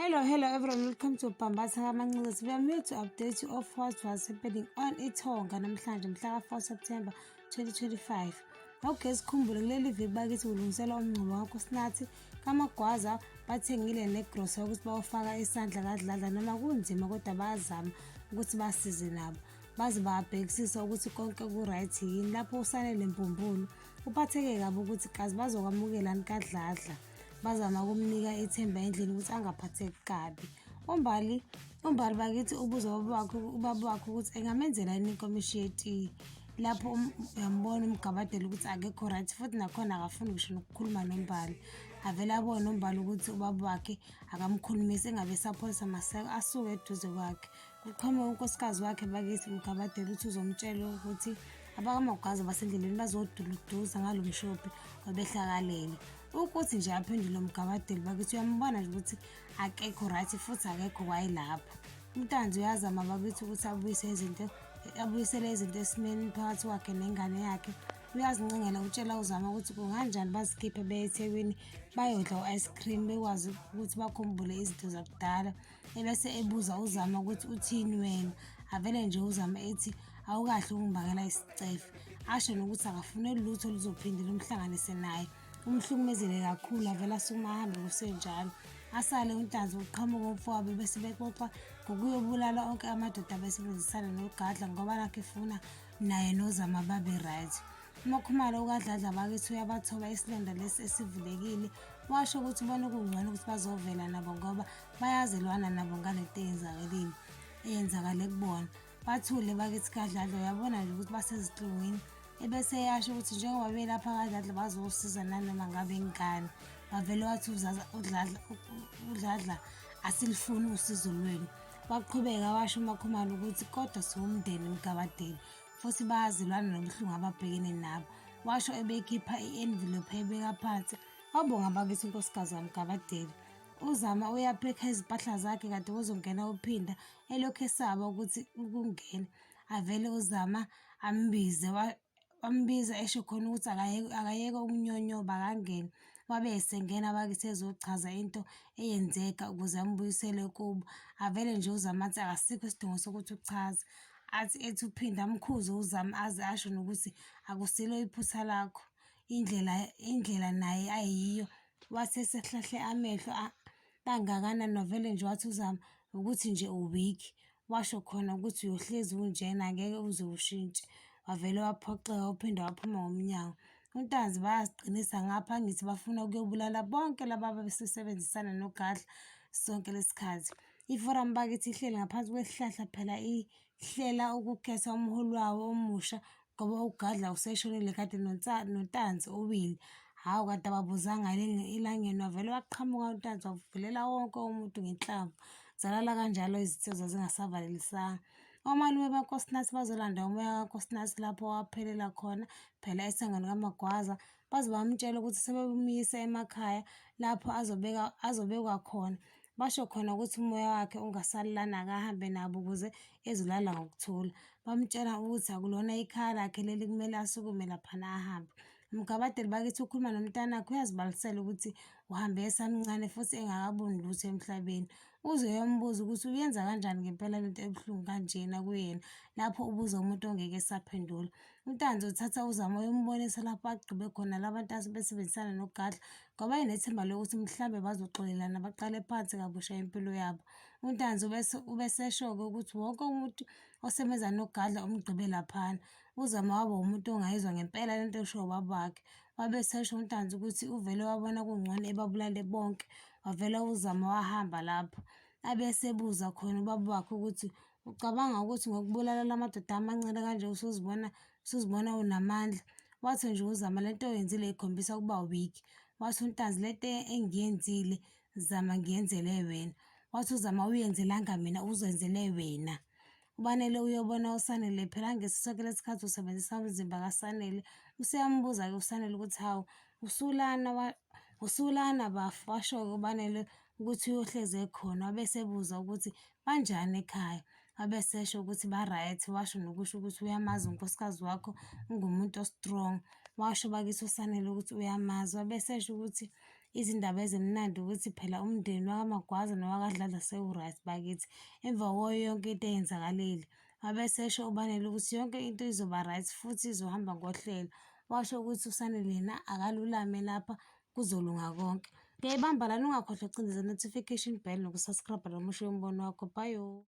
Hello, hello everyone. Welcome to Bambatha Kamancinza. We are here to update you of what was happening on Ithonga namhlanje mhla ka-4 September 2025. Okay, sikhumbule kuleli viki bakithi kulungiselwa umngcwabo kaNkosinathi kaMagwaza bathengile negrosa ukuthi bawufaka isandla kaDladla noma kunzima kodwa bayazama ukuthi basize nabo. Baze babhekisisa ukuthi konke ku-right yini lapho uSanele Mbumbulu uphatheke kabi ukuthi kazi bazokwamukelani kaDladla. Bazama ukumnika ithemba endlini ukuthi angaphatheki kabi. UMbali uMbali bakithi ubuza ubaba wakhe ukuthi engamenzela yini inkomishi yetiye. Lapho uyambona umgabadela ukuthi akekho right futhi nakhona akafuni ngisho nokukhuluma noMbali. Avele abone uMbali ukuthi ubaba wakhe akamkhulumisi engabe esapholisa maseko asuke eduze kwakhe. Kuqhamuka unkosikazi wakhe bakithi uMgabadela uthi uzomtshela ukuthi abakaMagwaza basendleleni bazoduluduza ngalo mshophi obehlakalele. Ukuthi nje aphendule uMgabadeli bakithi uyambona nje ukuthi akekho right futhi akekho kwayilapho. UNtanzi uyazama bakithi ukuthi abuyise izinto abuyisele izinto esimeni phakathi kwakhe nengane yakhe. Uyazincengela utshela uZama ukuthi kunganjani bazikhiphe beye eThekwini bayodla u-ice cream bekwazi ukuthi bakhumbule izinto zakudala. Ebese ebuza uZama ukuthi uthini wena. Avele nje uZama ethi awukahle ukungibangela isicefe. Asho nokuthi akafune lutho oluzophinde lumhlanganise naye. Umhlukumezele kakhulu avele asukume ahambe kusenjalo. Asale uNtanzi uqhamuka umfowabo bese bexoxa ngokuyobulala onke amadoda abesebenzisana noGadla ngoba nakho efuna naye noZama babe right. UMakhumalo ukaDladla bakithi uyabathoba isilonda lesi esivulekile washo ukuthi ubona kungcono ukuthi bazovela nabo ngoba bayazelwana nabo ngalento eyenzakalile eyenzakale kubona. Bathule bakithi kaDladla uyabona nje ukuthi basezinhlungwini ebese eyasho ukuthi njengoba belapha kaDladla bazosiza nanoma ngabe ingane. Wavele wathi uDladla uDladla asilifuni usizo lwenu. Waqhubeka washo uMakhumalo ukuthi kodwa siwumndeni Mgabadeli futhi bayazilwana nobuhlungu ababhekene nabo. Washo ebekhipha i-envelope ebeka phansi. Wabonga bakithi unkosikazi kaMgabadeli. UZama uyaphekha izimpahla zakhe kade kuzongena uPhinda elokhu esaba ukuthi ukungena. Avele uZama ambize wambiza esho khona ukuthi akayeke ukunyonyoba akangene. Wabe esengena bakithi ezochaza into eyenzeka ukuze ambuyisele kubo. Avele nje uZama athi akasikho isidingo sokuthi uchaze. Athi ethi uPhinda amkhuze uZama aze asho nokuthi akusilo iphutha lakho. Indlela indlela naye ayiyo Wase esehlahle amehlo kangakanani wavele nje wathi uZama ukuthi nje u-weak. Washo khona ukuthi uyohlezi unjena angeke uze ushintshe. Wavele waphoxeka uphinde waphuma ngomnyango. UNtanzi bayaziqinisa ngapha angithi bafuna ukuyobulala bonke laba ababesebenzisana noGadla sonke lesikhathi. Iforamu bakithi ihleli ngaphansi kwesihlahla phela ihlela ukukhetha umholi wawo omusha ngoba uGadla useshonile kade noNtanzi owile. Hhawu kanti ababuzanga elangeni wavele waqhamuka uNtanzi wavulela wonke umuntu ngenhlamvu. Zalala kanjalo izinsizwa zingasavalelisanga. Omalume baNkosinathi bazolanda umoya kaNkosinathi lapho waphelela khona phela esangweni kaMagwaza. Baze bamtshela ukuthi sebemuyisa emakhaya lapho azobeka azobekwa khona. Basho khona ukuthi umoya wakhe ungasali lana akahambe nabo ukuze ezolala ngokuthula. Bamtshela ukuthi akulona ikhaya lakhe leli kumele asukume laphana ahambe. Mgabadeli bakithi ukhuluma nomntanakhe uyazibalisela ukuthi uhambe esamncane futhi engakaboni lutho emhlabeni. Uze uyombuza ukuthi uyenza kanjani ngempela lento ebuhlungu kanjena kuyena lapho ubuza umuntu ongeke esaphendula. UNtanzi uthatha uZama uyombonisa lapho agqibe khona labantu asebesebenzisana noGadla ngoba enethemba lokuthi mhlambe bazoxolelana baqale phansi kabusha impilo yabo. UNtanzi ubesesho-ke ukuthi wonke umuntu osebenza noGadla umgqibe laphana. UZama waba umuntu ongayizwa ngempela lento eshiwo ubaba wakhe. Wabe esesho uNtanzi ukuthi uvele wabona kungcono ebabulale bonke. Wavele uZama wahamba lapho. Abe esebuza khona ubaba wakhe ukuthi ucabanga ukuthi ngokubulala la madoda amancane kanje usuzibona usuzibona unamandla. Wathi nje uZama lento oyenzile ikhombisa ukuba weak. Wathi uNtanzi lento engiyenzile Zama ngiyenzele wena. Wathi uZama awuyenzelanga mina uzenzele wena. UBanele uyobona uSanele phela ngeso sonke lesikhathi usebenzisa umzimba kaSanele. Useyambuza-ke uSanele ukuthi hawu usulana usulana bafo washo-ke uBanele ukuthi uyohlezi ekhona. Wabe esebuza ukuthi banjani ekhaya. Wabe esesho ukuthi ba-right washo nokusho ukuthi uyamazi unkosikazi wakho ungumuntu o-strong. Washo bakithi uSanele ukuthi uyamazi wabe esesho ukuthi. Izindaba ezimnandi ukuthi phela umndeni wakaMagwaza nowakaDladla sewu-right bakithi, emva kwayo yonke into eyenzakalile. Wabe esesho uBanele ukuthi yonke into izoba right futhi izohamba ngohlelo. Washo ukuthi uSanele yena akalulame lapha kuzolunga konke. Ngiyayibamba lana, ungakhohlwa ukucindezela notification bell noku-subscribe noma ushiye umbono wakho. Bye-o.